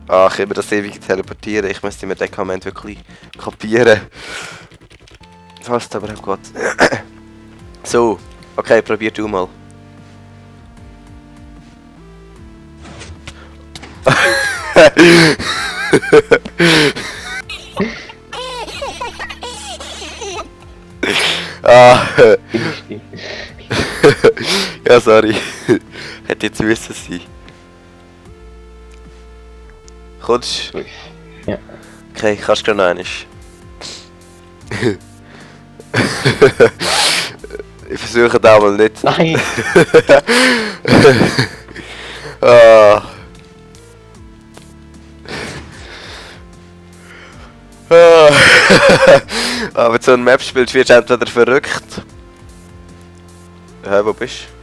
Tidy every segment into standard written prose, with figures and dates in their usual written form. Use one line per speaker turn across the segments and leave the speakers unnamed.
Ach, immer das ewige Teleportieren. Ich müsste mir den Comment wirklich kapieren. Fast, aber oh Gott. So, okay, probier du mal. Ah. Ja, sorry. Hätte jetzt müssen sein. Kommst du?
Ja.
Okay, kannst du noch einmal. Ich versuche da mal nicht.
Nein!
Ah. Ah. Aber wenn du so ein Map spielst, wirst du entweder verrückt. Hä, wo bist du?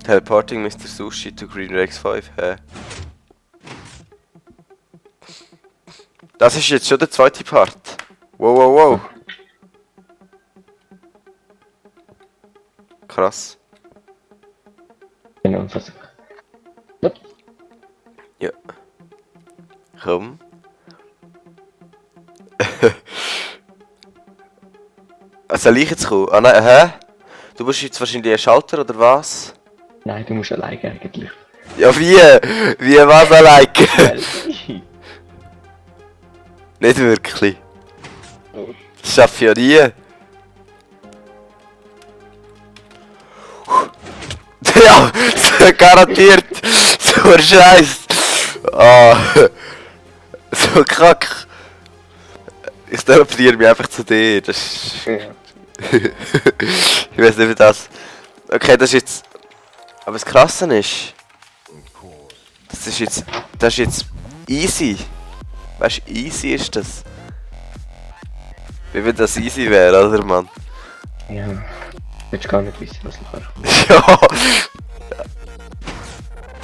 Teleporting Mr. Sushi to Green Rex 5, hä? Das ist jetzt schon der zweite Part. Wow, wow, wow. Krass.
Genau, und Versuch.
Ja. Komm. Soll ich jetzt kommen? Ah nein, hä? Du bist jetzt wahrscheinlich ein Schalter oder was?
Nein, du musst alleine eigentlich.
Ja wie? Wie was allein? Nicht wirklich. Das schaffe ich ja nie. Ja, garantiert. So ein Scheiß. Ah. So kack. Ich teleportiere mich einfach zu dir. Das ist...
Ja.
Ich weiß nicht wie das. Okay, das ist jetzt... Aber das Krasse ist... Das ist jetzt easy. Weißt du, easy ist das. Wie wenn das easy wäre, oder Mann?
Ja. Willst gar nicht wissen, was du kannst.
Ja!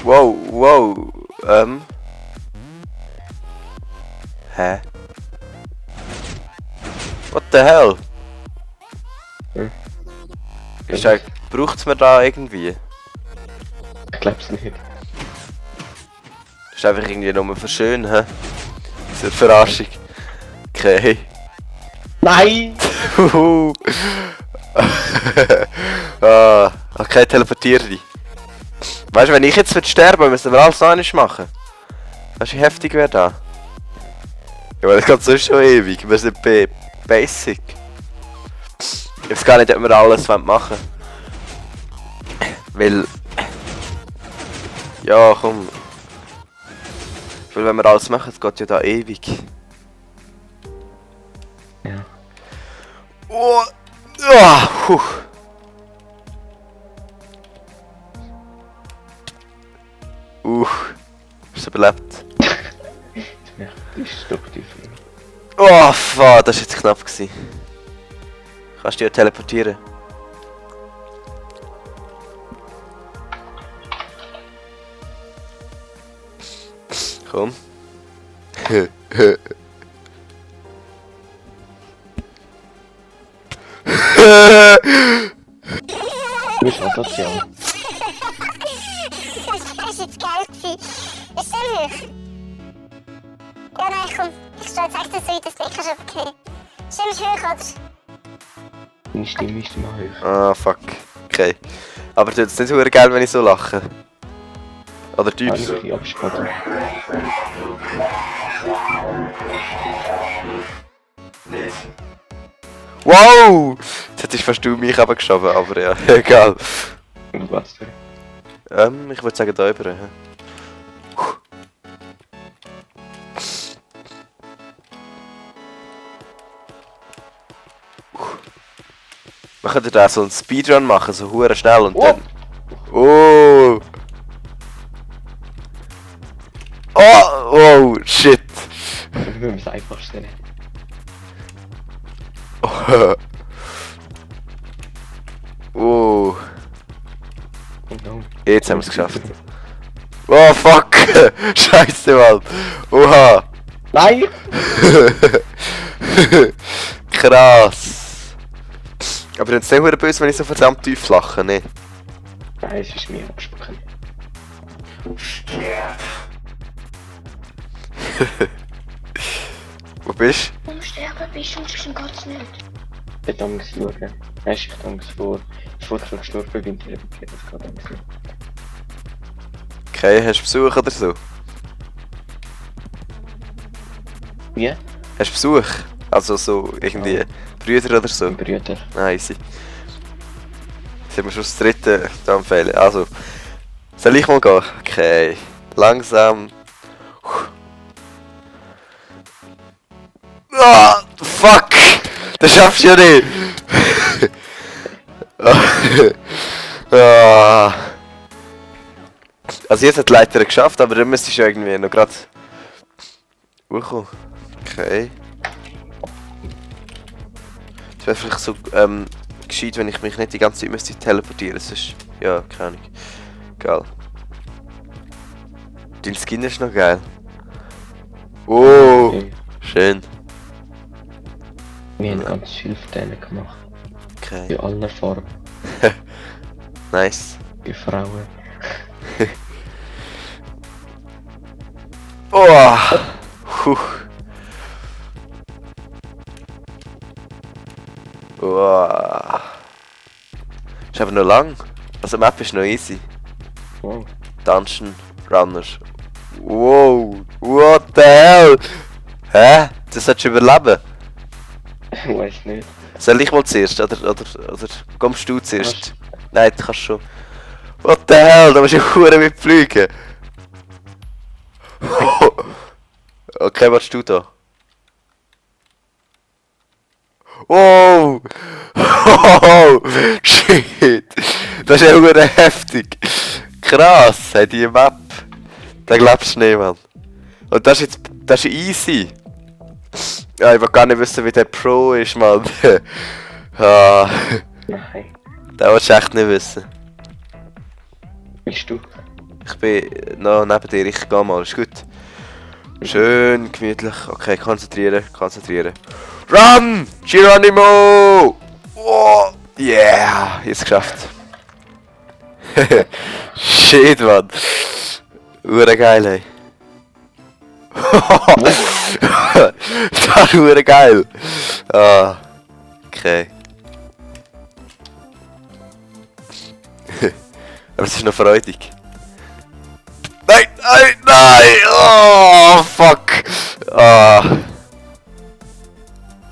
Wow, wow. Hä? What the hell?
Hm.
Ist da, braucht's mir da irgendwie?
Ich glaub's nicht.
Ist einfach irgendwie nur für schön, hä? So eine Verarschung. Okay.
Nein!
Ah, okay, teleportiere dich. Weißt du, wenn ich jetzt sterben müssen wir alles noch einmal machen. Weißt du, wie heftig wäre das? Ja, weil das geht sonst schon ewig. Wir sind bei Basic. Ich weiß gar nicht, ob wir alles machen wollen. Weil... Ja, komm. Weil wenn wir alles machen, es geht ja da ewig.
Ja.
Oh! Ah, puh. Hast du überlebt?
Ja, das ist doch die Frage.
Oh, fuck, das war jetzt knapp gewesen. Kannst du dich ja teleportieren? Komm.
Du bist asozial.
Das ist jetzt geil gewesen. Ist sehr hoch. Ja, nein, komm. Ich stehe jetzt echt so weit, dass du nicht kannst, okay. Stimmst hoch, oder?
Deine Stimme ist immer hoch.
Ah, fuck. Okay. Aber tut es nicht so geil, wenn ich so lache? Oder
Ja,
tief?
ich bin abgesprochen.
Wow! Jetzt hättest fast du mich aber geschoben, aber ja, egal.
Und was du?
Ich würde sagen da über. hä? Wir könnten da so einen Speedrun machen, so hure schnell und dann... Oh! Oh! Oh! Shit!
Wir müssen es einfach stellen.
Oh!
Oh no.
Jetzt haben wir es geschafft. Oh fuck! Scheiße, Mann! Oha!
Nein!
Krass! Aber jetzt nicht böse, wenn ich so verdammt tief lache, ne?
Nein, es ist mir abgesprochen.
Wo bist
Warum sterben bist du? Sonst geht's nicht.
Dort Angst schauen. Hast du Angst vor gestorben beim Teleportieren? Das geht Angst nicht.
du? Okay, hast du Besuch oder so?
Wie?
Hast du Besuch? Also so irgendwie Brüder oder so?
Brüder.
Nice. Jetzt haben wir schon das dritte da empfehlen. Also, soll ich mal gehen? Okay. Langsam. Ah, fuck! Das schaffst du ja nicht! Ah. Also jetzt hat die Leiter geschafft, aber dann müsstest du irgendwie noch gerade hochkommen. Okay. Es wäre vielleicht so gescheit, wenn ich mich nicht die ganze Zeit müsste teleportieren. Das ist. Ja, keine Ahnung. Geil. Dein Skin ist noch geil. Oh,
Okay.
schön.
Wir haben ganz viele von denen gemacht.
Okay.
Bei allen Farben.
Nice.
Bei Frauen.
Oh. Puh. Oh. Ist aber noch lang. Also die Map ist noch easy.
Wow.
Dungeon Runners. Wow. What the hell? Hä? Das solltest du überleben.
Weiß nicht.
Soll ich mal zuerst? Oder kommst du zuerst? Nein, du kannst schon. What the hell? Da musst du ja Hure mit fliegen. Okay, was du da? Wow! Oh, shit! Das ist ja hure heftig! Krass, hey, die Map! Da glaubst du nicht, Mann. Und das ist jetzt. Das ist easy! Ja, ich will gar nicht wissen, wie der Pro ist, Mann. Ah,
Nein.
das willst du echt nicht wissen.
Bist du?
Ich bin noch neben dir, ich geh mal, ist gut. Schön, gemütlich. Okay, konzentrieren, konzentrieren. Run! Geronimo! Oh, yeah! Jetzt geschafft. Shit, Mann. Ure geil, ey. Das ist ure geil. Ah, okay. Aber es ist noch freudig. Nein, nein, nein! Oh, fuck! Ah.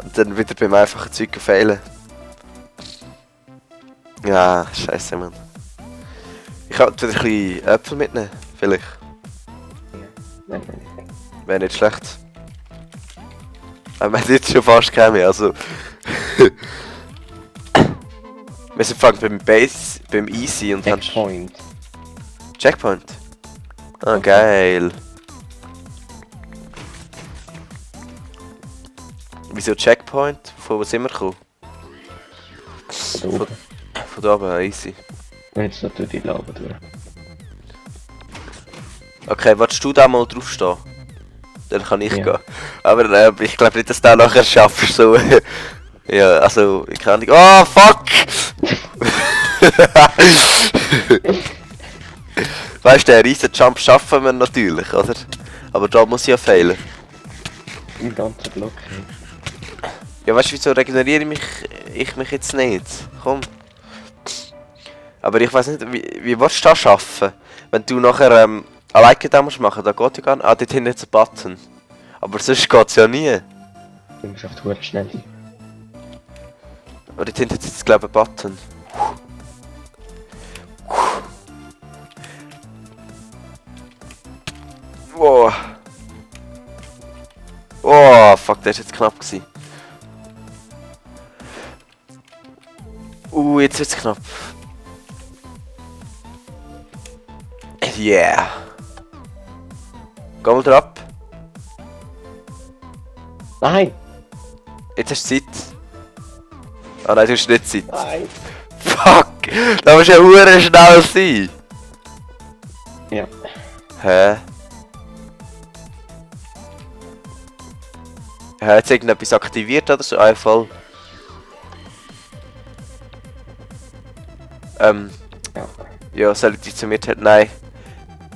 Und dann wieder beim einfachen Zeug fehlen. Ja, scheiße, Mann. Ich könnte wieder ein bisschen Äpfel mitnehmen, vielleicht.
Nein, nein.
Wäre nicht schlecht. Aber wir haben jetzt schon fast keine, also. Wir sind fangen beim Base, beim Easy und haben.
Checkpoint.
Checkpoint. Ah, geil. Wieso Checkpoint? Von wo sind wir gekommen?
Von da oben.
Von da oben, easy.
Und jetzt noch durch die Lava durch.
Okay, willst du da mal draufstehen? Dann kann ich
Ja.
gehen. Aber ich glaube nicht, dass du das nachher schaffst. So. Ja, also, ich kann nicht. Oh, fuck! Weißt du, den riesen Jump schaffen wir natürlich, oder? Aber da muss ich ja fehlen.
Im ganzen Block.
Ja, weißt du, wieso regeneriere ich mich jetzt nicht? Komm. Aber ich weiß nicht, wie willst du das schaffen? Wenn du nachher alleine das musst machen, da geht ja gar nicht. Ah, dort hinten ist ein Button. Aber sonst geht es ja nie.
Du musst auf die Uhr schnell sein.
Aber dort hinten ist jetzt, glaube ich, ein Button. Wow. Oh, fuck, der ist jetzt knapp gewesen. Jetzt wird's knapp. Yeah. Geh mal drauf.
Nein!
Jetzt hast du Zeit. Ah nein, du hast nicht Zeit.
Nein!
Fuck! Da musst du ja hure schnell sein.
Ja.
Hä? Hä, jetzt irgendetwas aktiviert oder so? Einfach.
Ja.
Ja, soll ich die zu mir... Nein.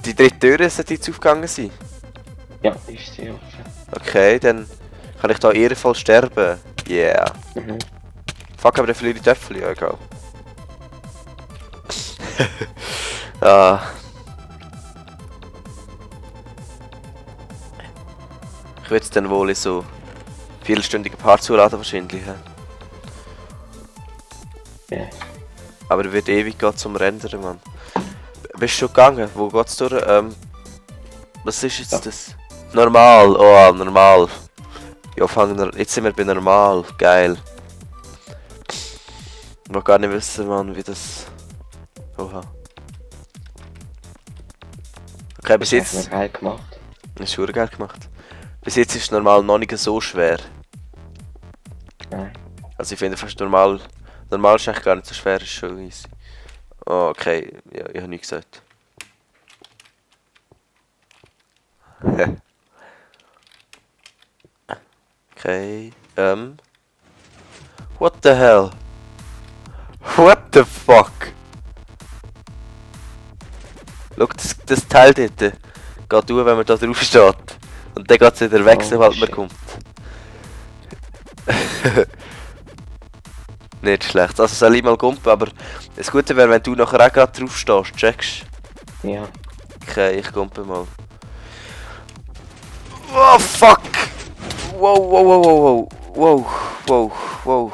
Die dritte Tür sollte jetzt aufgegangen sein.
Ja, ist sie offen.
Okay, dann kann ich da ehrenvoll sterben. Yeah.
Mhm.
Fuck, aber der verliere ich die Äpfel, ja egal. Ah. Ich würde es dann wohl in so viertelstündigen Part zuladen wahrscheinlich. He?
Ja.
Aber er wird ewig gehen zum Rendern, Mann. Bist du schon gegangen? Wo geht's durch? Was ist jetzt
Ja.
das? Normal, oh normal. Ja, jetzt sind wir bei normal, geil. Ich will gar nicht wissen, Mann, wie das... Oha. Okay, bis
Das hast
jetzt...
du geil gemacht.
Das ist verdammt geil gemacht. Bis jetzt ist normal noch nicht so schwer.
Nein.
Also ich finde fast normal... Normal ist eigentlich gar nicht so schwer, ist schon easy. Oh, okay, ja, ich habe nichts gesagt. Okay, What the hell? What the fuck? Schau, das Teil dort geht durch, wenn man da drauf steht. Und dann geht es wieder weg,
Oh,
sobald man
shit.
kommt. Nicht schlecht. Also soll ich mal gumpen, aber das Gute wäre, wenn du nachher auch gerade drauf stehst, checkst.
Ja.
Okay, ich gumpe mal. Oh fuck! Wow, wow, wow, wow, wow, wow, wow.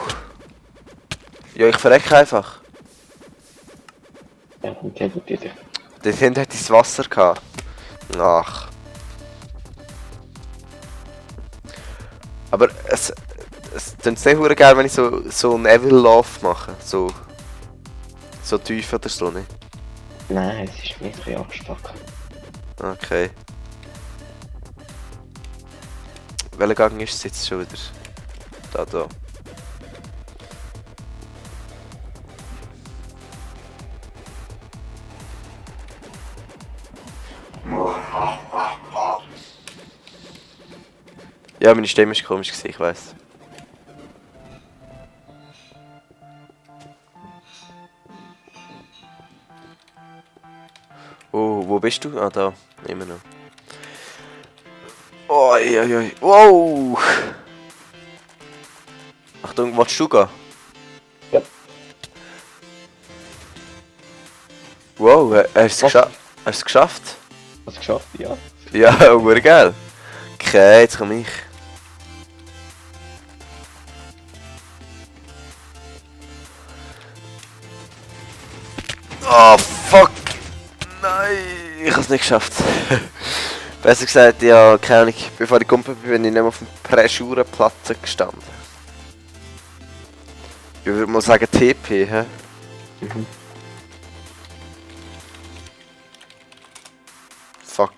Ja, ich verrecke einfach.
Ja, und der tut wieder.
Dort hinten hat das Wasser gehabt. Ach. Aber es klingt sehr verdammt geil, wenn ich so einen Evil Lauf mache. So tief oder so, nicht?
Nein, es ist mir ein bisschen abgespacken.
Okay. Welcher Gang ist es jetzt schon wieder? Da. Ja, meine Stimme ist komisch gewesen, ich weiss. Oh, wo bist du? Ah, da. Immer noch. Oi, oi, oi. Wow! Achtung, willst du gehen?
Ja.
Wow, hast du es
Was?
geschafft?
Hast du geschafft? Ja.
Ja, super geil. Okay, jetzt komme ich. Oh, fuck! Nein, ich habe es nicht geschafft. Besser gesagt, ja, keine Ahnung, bevor ich gekommen bin, bin ich nicht mehr auf dem Pressurenplatte gestanden. Ich würde mal sagen TP, hä?
Mhm.
Fuck.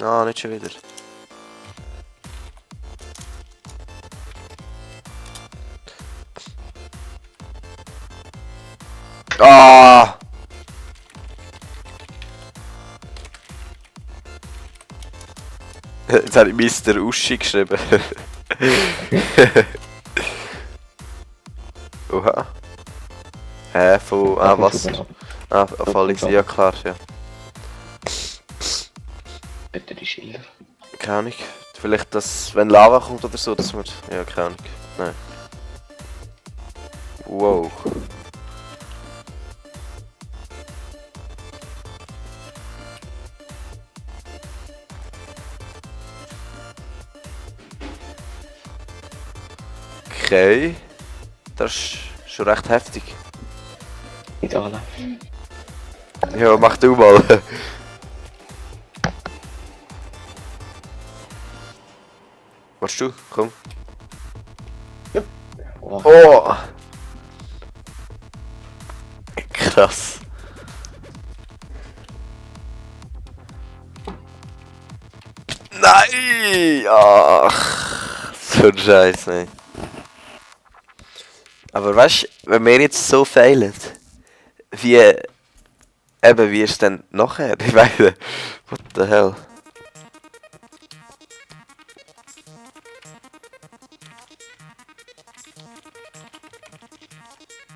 Ah, nicht schon wieder. Ah! Jetzt habe ich Mr. Uschi geschrieben. Oha. Hä, von... Ah, was? Ah, voll easy, ja klar, ja.
Bitte die Schilder.
Keine Ahnung. Vielleicht, dass, wenn Lava kommt oder so, dass wir... Ja, keine Ahnung. Nein. Wow. Okay. Das ist schon recht heftig.
Nicht anlaufen.
Ja, mach du mal. Willst du? Komm.
Oh,
Oh! Krass. Nein! Ach, so ein Scheiß, ey. Aber weißt du, wenn wir jetzt so failen, wie ist es denn nachher? Ich meine, what the hell?